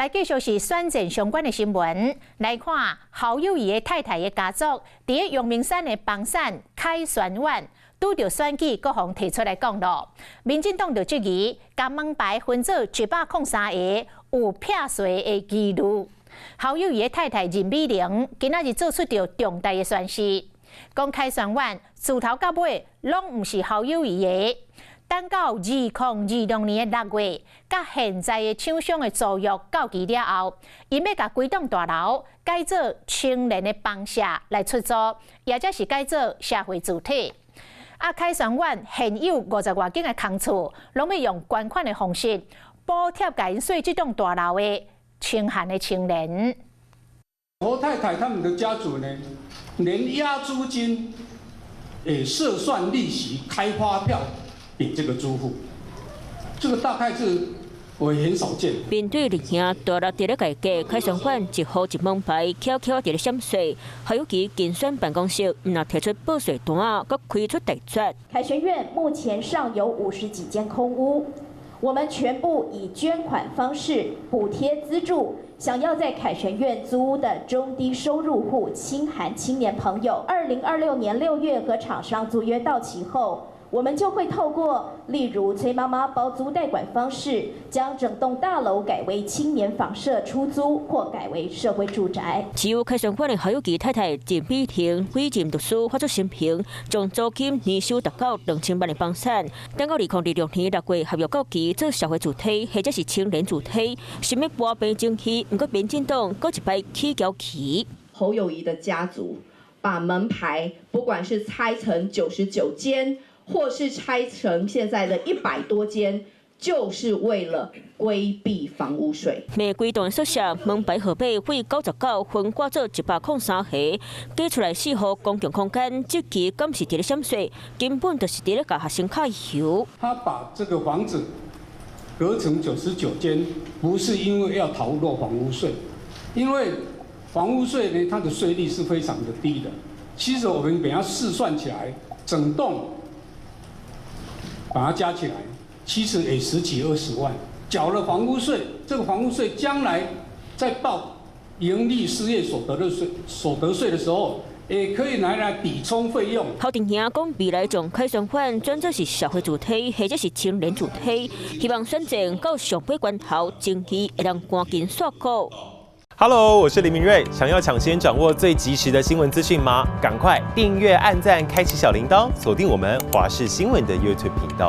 來繼續是選戰相關的新聞，來看侯友宜的太太的家族，佇陽明山的房產凱旋苑拄著選舉，閣予人提出來講囉。民進黨就質疑，共門牌分做103個有避稅的疑慮。侯友宜的太太任美玲今仔日做出著重大的宣示，講凱旋苑自頭到尾攏毋是侯友宜的。等到2026年的6月，佮現在的廠商的租約到期了後，𪜶欲共規棟大樓改做青年的房舍來出租，抑者是改做社會住宅。啊，凱旋苑現有五十外間的空厝，攏欲用捐款的方式補貼共𪜶稅這棟大樓的清寒的青年。侯太太他們的家族呢，連押租金也設算利息開發票給這個租戶，這個大概是我很少見。面對二兄大力佇咧改革，凱旋苑一戶一門牌，悄悄佇咧閃稅，侯友宜競選辦公室毋但提出報稅單，閣開出大絕。凱旋苑目前尚有50幾間空屋，我們全部以捐款方式補貼資助想要在凱旋苑租屋的中低收入戶清寒青年朋友。2026年6月和廠商租約到期後，我們就會透過例如崔媽媽包租代管方式，將整棟大樓改為青年房舍出租或改為社會住宅。持有凱旋苑的侯友宜太太任美婷委任律師發出聲明，將租金年收達到2000萬的房產，等到2026年6月合約到期做社會住宅或者是青年住宅，想欲撥平爭議，毋過民進黨閣一擺起交期。侯友宜的家族把門牌不管是拆成99間，或是拆成現在的100多間，就是為了規避房屋稅。每規棟宿舍門牌號碼為99分割做103個，加出來四戶公共空間，這期敢是佇咧閃稅，根本就是佇咧共學生揩油。他把這個房子隔成99間，不是因為要逃漏房屋稅，因為房屋稅呢，它的稅率是非常的低的。其實我們給它試算起來，整棟把它加起來，其實也十幾二十萬。繳了房屋稅，這個房屋稅將來在報營利事業所得的稅所得稅的時候，也可以拿來抵充費用。侯定兄講，未來將凱旋苑轉做是社會住宅，或者是青年住宅，希望選戰到上尾關頭，爭議會當趕緊煞鼓。 Hello，我是林明瑞。想要搶先掌握最及時的新聞資訊嗎？趕快訂閱、按讚、開啟小鈴鐺，鎖定我們華視新聞的 YouTube 頻道。